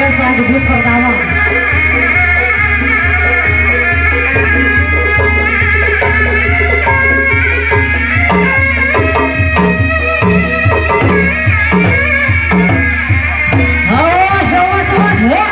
Arya setelah debus pertama. Awas, awas, awas. Ya.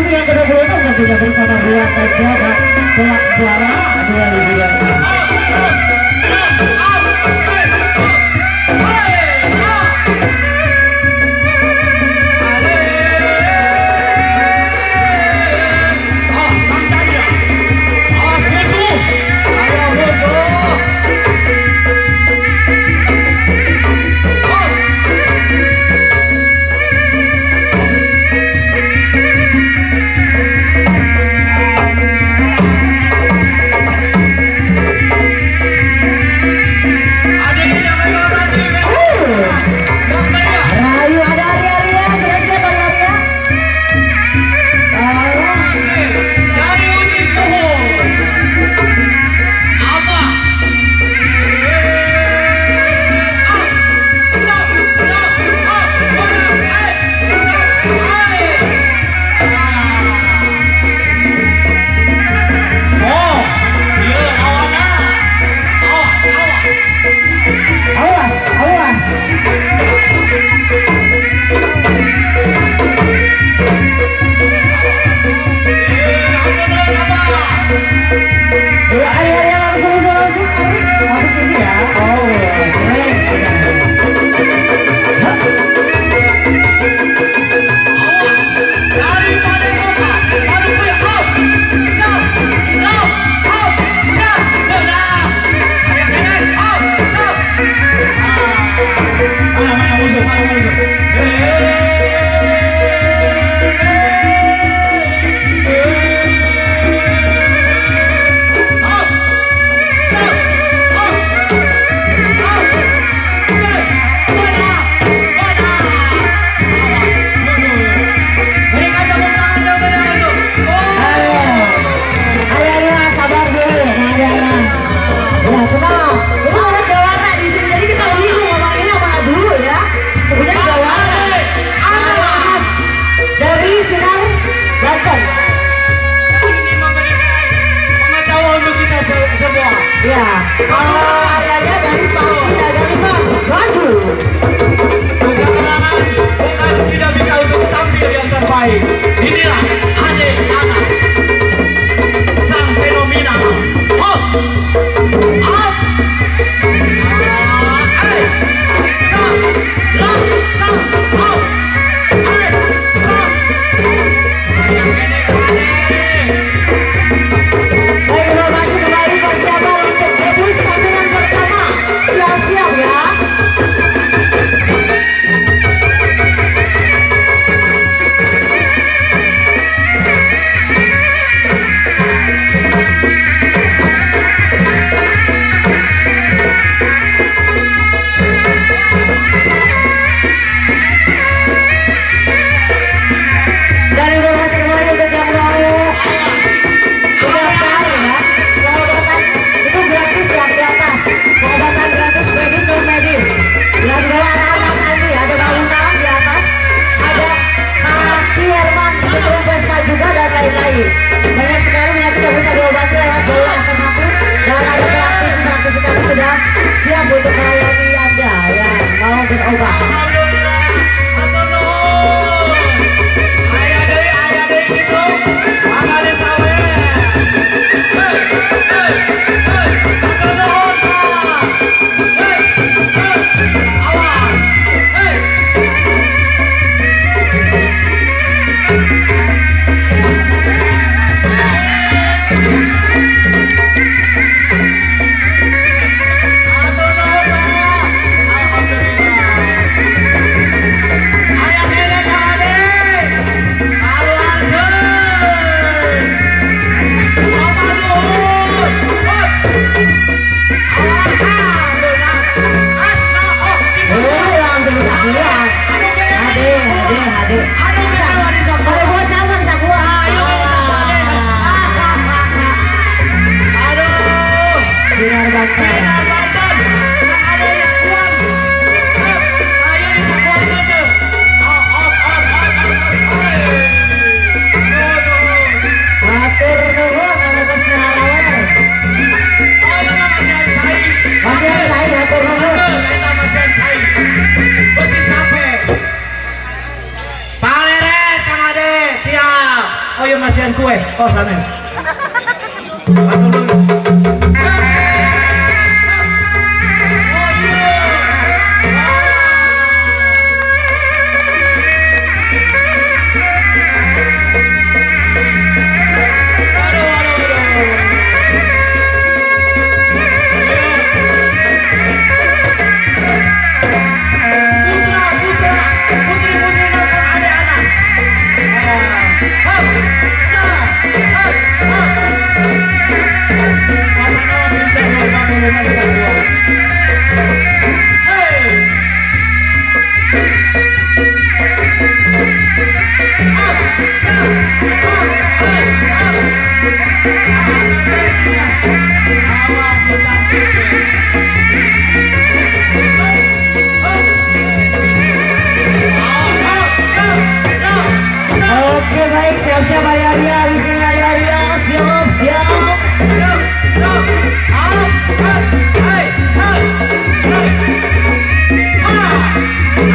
Yang ke-26 tentunya bersama Ruatan Jagat Kelak Juara 2026. Rahayu ada Arya, sudah siap Arya? Dari ujung pohon. Apa? Oh, iya, awana. Awas, awas. Awas, awas. Ya, Arya, Arya langsung, langsung, Ari. Habis ini ya. Oh, keren. Hah. Awas. Daripada kota, aduh, ya, up, jump, up, up, jump, benar. Ayah kanan, up, jump. Mana, mana musuh, mana musuh. Up, jump, up, up, jump, benar, benar. Awas, berikan tepuk tangan dong, benar itu. Oh. Ayo. Arya, Arya, sabar dulu. Arya, Arya. Ya, tenang. Ini ada jawara di sini, jadi kita bingung ngomonginnya mana dulu ya. Sebenarnya jawara. Awas. Dari Sinar Banten. Ini memberikan pengetahuan untuk kita semua. Ya, kalau Arya dari Paksi Naga 5 Bandung. Bukan kalangan, bukan tidak bisa untuk tampil yang terbaik. Inilah Ade Anas, sang fenomena. Hop, up, ah, eh, sam, lam, sam, hop, eh, sam. Ayah kene kene. Baik, informasi kembali persiapan untuk debus tampilan pertama. Siap-siap ya. masihan kue. Oh, sanes. Oke baik, siap-siap Arya-Arya, di sini Arya-Arya, siap-siap.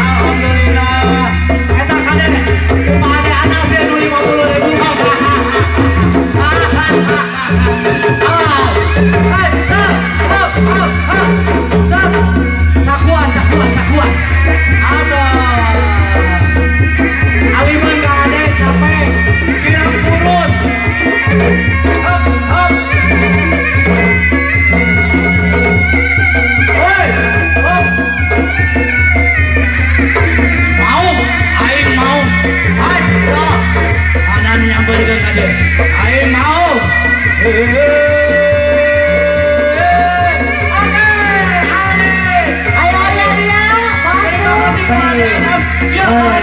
Alhamdulillah. Eta kade kumaha anak sih nu 50.000. Sakuan, sakuan, sakuan. Aduh. Aliman ka ade capek. Kirang purun. Hop, hop. Hoi, hop. Mau, aing mau. Ayo. Anan nyamperkeun ka dieu. Aing mau. Oke, Ade. Ayo Arya-Arya, Terima masuk. kasih Pak Ade Anas. Ya, Pak.